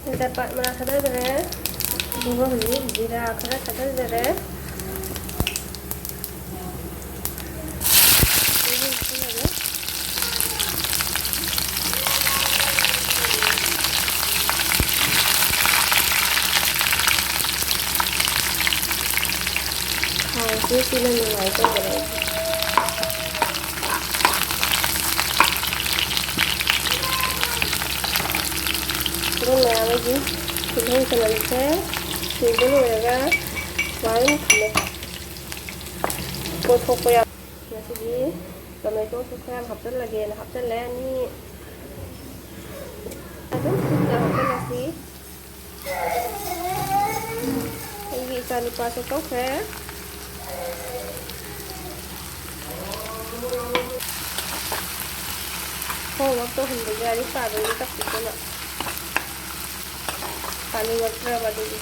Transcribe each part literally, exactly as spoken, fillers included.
ꯇꯦꯖꯄꯥꯠ ꯃꯅꯥ ꯊꯥꯗꯖꯔꯦ꯫ ꯑꯗꯨꯒ ꯍꯧꯖꯤꯛ ꯖꯤꯔꯥ ꯈꯔ ꯊꯥꯗꯖꯔꯦ꯫ ꯊꯥꯎꯁꯤ ꯁꯤꯅ ꯅꯨꯡꯉꯥꯏ ꯇꯧꯕꯅꯦ꯫ ꯑꯗꯨꯝ ꯃꯌꯥꯝ ꯑꯩꯒꯤ ꯇꯤꯜꯍꯧ ꯆꯅꯝꯁꯦ ꯁꯨꯕ ꯂꯣꯏꯔꯒ ꯁꯨꯃꯥꯏꯅ ꯊꯝꯃꯦ꯫ ꯄꯣꯠꯊꯣꯛꯄ ꯌꯥꯝ, ꯉꯁꯤꯗꯤ ꯇꯣꯃꯦꯇꯣꯁꯨ ꯈꯔ ꯌꯥꯝ ꯍꯥꯞꯆꯤꯜꯂꯒꯦꯅ ꯍꯥꯞꯆꯤꯜꯂꯦ꯫ ꯑꯅꯤ ꯑꯗꯨꯝ ꯀꯨꯞꯅ ꯍꯥꯞꯆꯤꯜꯂꯁꯤ꯫ ꯑꯩꯒꯤ ꯏꯆꯥ ꯅꯨꯄꯥꯁꯨ ꯇꯧꯈ꯭ꯔꯦ꯫ ꯍꯣꯝꯋꯥꯛ ꯇꯧꯍꯟꯕꯁꯦ ꯂꯥꯏꯔꯤꯛ ꯄꯥꯕꯒꯤ ꯇꯛꯄꯤꯗꯅ ꯄꯥꯅꯤꯡꯉꯛꯇ꯭ꯔꯕ ꯑꯗꯨꯒꯤ꯫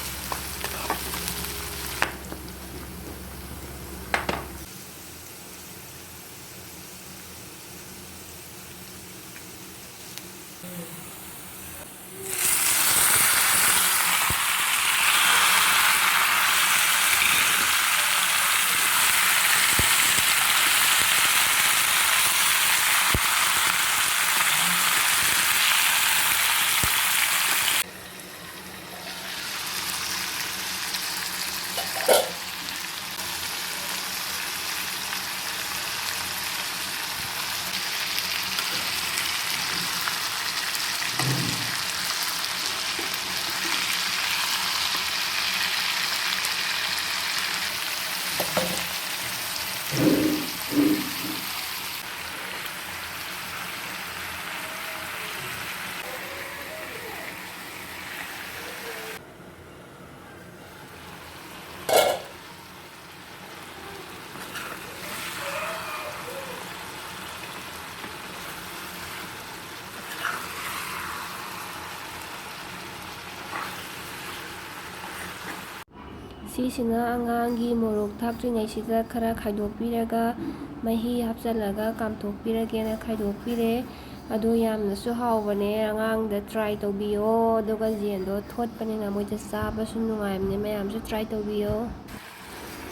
ꯁꯤꯁꯤꯅ ꯑꯉꯥꯡꯒꯤ ꯃꯣꯔꯣꯛ ꯊꯥꯛꯇ꯭ꯔꯤꯉꯩꯁꯤꯗ ꯈꯔ ꯈꯥꯏꯗꯣꯛꯄꯤꯔꯒ ꯃꯍꯤ ꯍꯥꯞꯆꯤꯜꯂꯒ ꯀꯥꯝꯊꯣꯛꯄꯤꯔꯒꯦꯅ ꯈꯥꯏꯗꯣꯛꯄꯤꯔꯦ꯫ ꯑꯗꯣ ꯌꯥꯝꯅꯁꯨ ꯍꯥꯎꯕꯅꯦ, ꯑꯉꯥꯡꯗ try ꯇꯧꯕꯤꯌꯣ꯫ ꯑꯗꯨꯒ ꯌꯦꯟꯗꯣ ꯊꯣꯠꯄꯅꯤꯅ ꯃꯣꯏꯗ ꯆꯥꯕꯁꯨ ꯅꯨꯡꯉꯥꯏꯕꯅꯦ, ꯃꯌꯥꯝꯁꯨ try ꯇꯧꯕꯤꯌꯣ꯫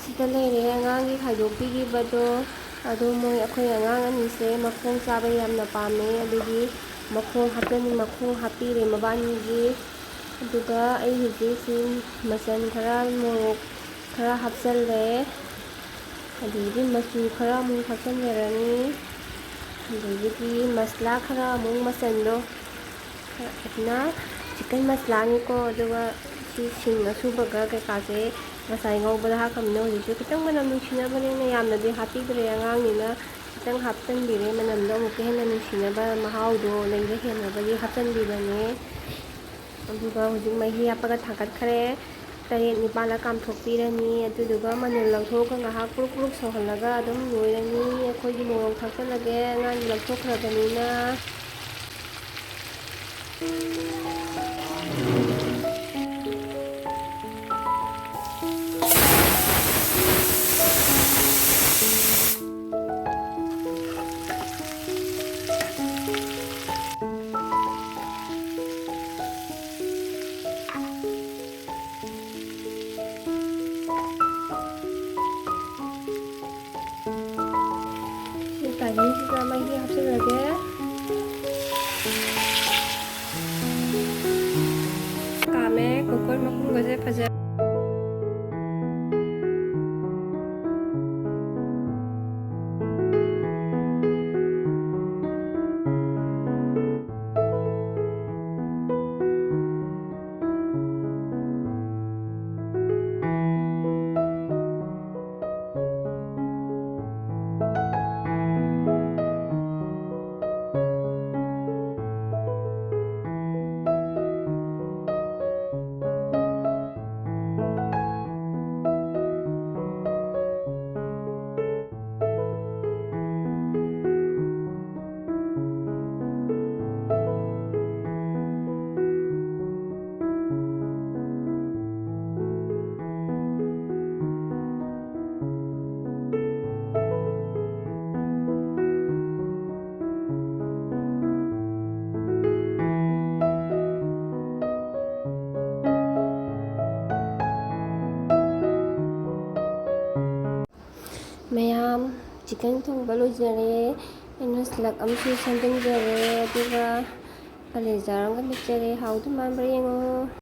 ꯁꯤꯗ ꯂꯩꯔꯦ ꯑꯉꯥꯡꯒꯤ ꯈꯥꯏꯗꯣꯛꯄꯤꯈꯤꯕꯗꯣ꯫ ꯑꯗꯣ ꯃꯣꯏ, ꯑꯩꯈꯣꯏ ꯑꯉꯥꯡ ꯑꯅꯤꯁꯦ ꯃꯈꯣꯡ ꯆꯥꯕ ꯌꯥꯝꯅ ꯄꯥꯝꯃꯦ, ꯑꯗꯨꯒꯤ ꯃꯈꯣꯡ ꯍꯥꯞꯆꯟ-, ꯃꯈꯣꯡ ꯍꯥꯞꯄꯤꯔꯦ ꯃꯕꯥꯅꯤꯒꯤ꯫ ꯑꯗꯨꯒ ꯑꯩ ꯍꯧꯖꯤꯛ ꯁꯤ ꯃꯆꯜ ꯈꯔ, ꯃꯣꯔꯣꯛ ꯈꯔ ꯍꯥꯞꯆꯜꯂꯦ꯫ ꯑꯗꯒꯤꯗꯤ ꯃꯆꯨ ꯈꯔ ꯑꯃꯨꯛ ꯍꯥꯞꯆꯤꯟꯖꯔꯅꯤ꯫ ꯑꯗꯒꯤꯗꯤ ꯃꯁꯂꯥ ꯈꯔ ꯑꯃꯨꯛ, ꯃꯆꯜꯗꯣ ꯈꯔ, ꯁꯤꯅ chicken ꯃꯁꯂꯥꯅꯤꯀꯣ꯫ ꯑꯗꯨꯒ ꯁꯤ ꯁꯤꯡ ꯑꯁꯨꯕꯒ ꯀꯩꯀꯥꯁꯦ ꯉꯁꯥꯏ ꯉꯧꯕꯗ ꯍꯥꯞꯈ꯭ꯔꯕꯅꯤꯅ ꯍꯧꯖꯤꯛꯁꯨ ꯈꯤꯇꯪ ꯃꯅꯝ ꯅꯨꯡꯁꯤꯅꯕꯅꯦꯅ ꯌꯥꯝꯅꯗꯤ ꯍꯥꯞꯄꯤꯗ꯭ꯔꯦ꯫ ꯑꯉꯥꯡꯅꯤꯅ ꯈꯤꯇꯪ ꯍꯥꯞꯆꯤꯟꯕꯤꯔꯦ, ꯃꯅꯝꯗꯣ ꯑꯃꯨꯛꯀ ꯍꯦꯟꯅ ꯅꯨꯡꯁꯤꯅꯕ, ꯃꯍꯥꯎꯗꯣ ꯂꯩꯕ ꯍꯦꯟꯅꯕꯒꯤ ꯍꯥꯞꯆꯤꯟꯕꯤꯕꯅꯦ꯫ ꯑꯗꯨꯒ ꯍꯧꯖꯤꯛ ꯃꯍꯤ ꯍꯥꯞꯄꯒ ꯊꯥꯡꯒꯠꯈ꯭ꯔꯦ꯫ ꯇꯔꯦꯠ ꯅꯤꯄꯥꯜꯂꯛ ꯀꯥꯝꯊꯣꯛꯄꯤꯔꯅꯤ꯫ ꯑꯗꯨꯗꯨꯒ ꯃꯅꯤꯜ ꯂꯧꯊꯣꯛꯑꯒ ꯉꯥꯏꯍꯥꯛ ꯄ꯭ꯔꯨꯛ ꯄ꯭ꯔꯨꯛ ꯁꯧꯍꯜꯂꯒ ꯑꯗꯨꯝ ꯂꯣꯏꯔꯅꯤ꯫ ꯑꯩꯈꯣꯏꯒꯤ ꯃꯣꯔꯣꯛ ꯊꯥꯛꯆꯜꯂꯒꯦ, ꯑꯉꯥꯡꯒꯤ ꯂꯧꯊꯣꯛꯈ꯭ꯔꯕꯅꯤꯅ꯫ ꯁꯤ timingꯁꯤꯗ ꯃꯍꯤ ꯍꯥꯞꯆꯤꯜꯂꯒꯦ꯫ ꯆꯤꯛꯀꯟ ꯊꯣꯡꯕ ꯂꯣꯏꯖꯔꯦ꯫ ꯑꯩꯅ ꯁꯂꯥꯗ ꯑꯃꯁꯨ ꯁꯦꯝꯖꯤꯟꯖꯔꯦ, ꯑꯗꯨꯒ ꯀꯂꯦꯖꯥ ꯑꯃꯒ ꯃꯦꯠꯆꯔꯦ꯫ ꯍꯥꯎꯗꯧ ꯃꯥꯟꯕ꯭ꯔꯥ ꯌꯦꯡꯉꯣ꯫